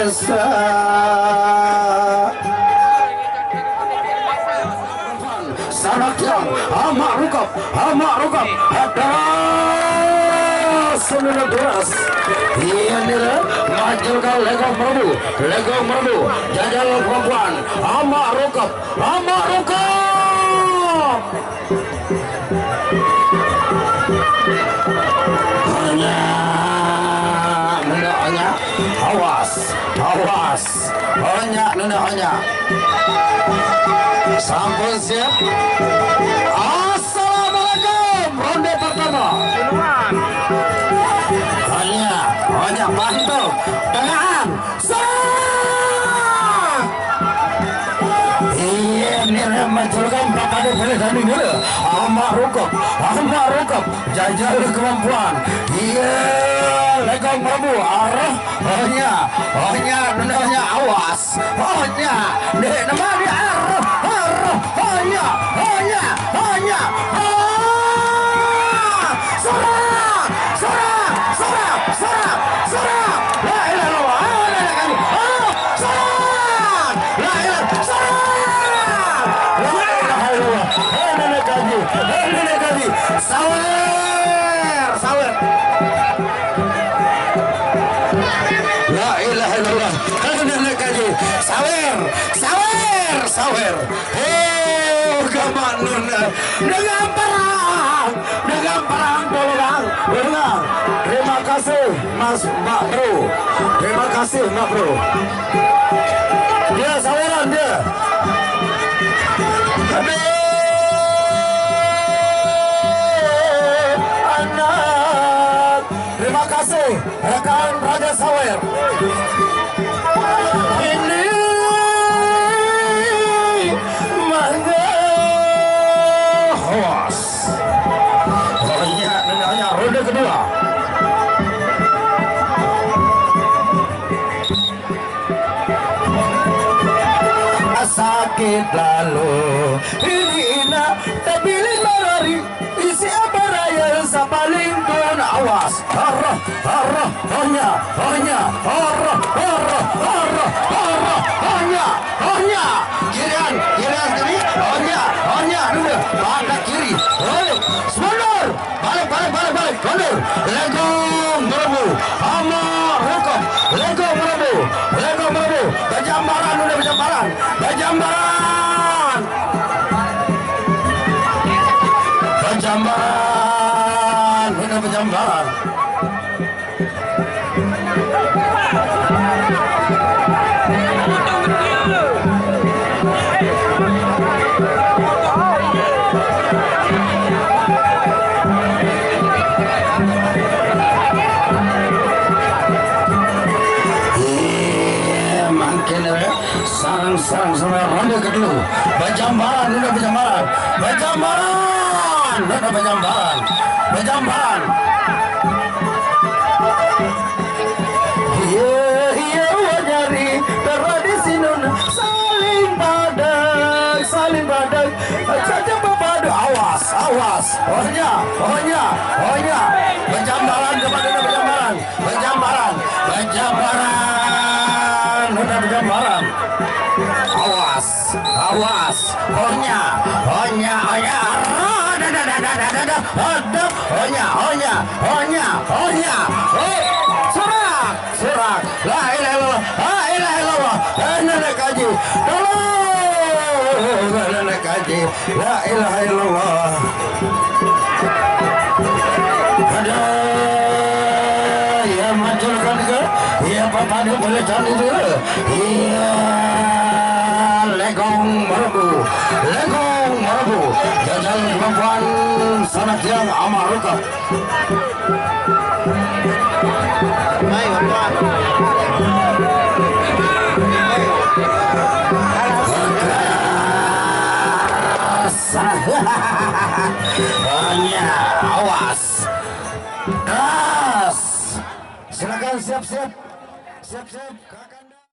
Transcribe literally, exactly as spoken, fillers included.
Sa-, Sanak yang amak rukap, amak rukap. Hadas sembilan belas. Iya nira, majulkan Legong Merbu, Legong Merbu. Jajal perempuan, amak rukap, amak rukap. Hanya, nunda hanya. Awas, awas. Hanya, nunda hanya. Sampun siap. Assalamualaikum. Ronde pertama. Duluan. Hanya, hanya mantap. Tengahan. Sat! Iya, nira majulkan papada pilih tanding nira. Amak rukap, amak rukap. Jajal kemampuan. Iya, Legong Merbu. Arah, ohnya, ohnya, nundanya, awas. Ohnya, dek, nama dia? Arah, arah, ohnya, ohnya, ohnya. Ah! Serang! Serang! Serang! Serang! Serang! La ilaha illallah. Ah, nenek kaji. Ah, serang! La ilaha, serang! La ilaha illallah. Eh, nenek kaji. Eh, nenek kaji. Sawer! Sawer! La ilaha illallah. Eh, nenek kaji. Sawer! Sawer! Sawer! Oh, gamak nun. Dengan perang, dengan perang, tolong, tolong. Terima kasih, Mas, Mbak Bro. Terima kasih, Mbak Bro. Dia saweran, dia. Aduh, anak. Terima kasih, rekan Raja Sawer. Ini mangga hoas. Oh iya, nendaknya ronde kedua. Sakit lalu ini ina, tapi lima hari. Isi apa raya sapaling tun, awas. Arah, arah, hanya, hanya, arah, arah, arah, arah, hanya, hanya. Kirian, kirian kiri, hanya, hanya, dulu. Pada kiri. Balik, mundur. Balik, balik, balik, balik. Mundur. Legong Merbu. Ama Rukun. Legong Merbu. Legong Merbu. Bajambaran, udah bajambaran. Bajambaran. Bajambaran, bener bajambaran. Iya, makin, ya. Sarang, sarang, sarang, ronde kedua. Bajambaran, udah bajambaran. Bajambaran, udah bajambaran. Bajambaran. Iya, iya, wajari, tradisi nun, saling badak, saling badak. Saja babadu, awas, awas. Ohnya, ohnya, ohnya. Bajambaran, kepada bajambaran. Bajambaran, bajambaran, udah bajambaran. Awas, awas, honya, honya, honya, ada, ada, ada, ada, ada, ada, ada, honya, honya, honya, honya, oh, surak, surak, la ilaha illallah, la ilaha illallah, eh, nenek kaji, tolong, nenek kaji. La ilaha illallah. Ada yang mancurkan ke? Iya, Bapak, dia boleh cari dulu. Iya, Legong Merbu. Legong Merbu. Jajal kemampuan sanak yang amarukah. Hanya awas. Das. Silakan siap-siap. Siap-siap.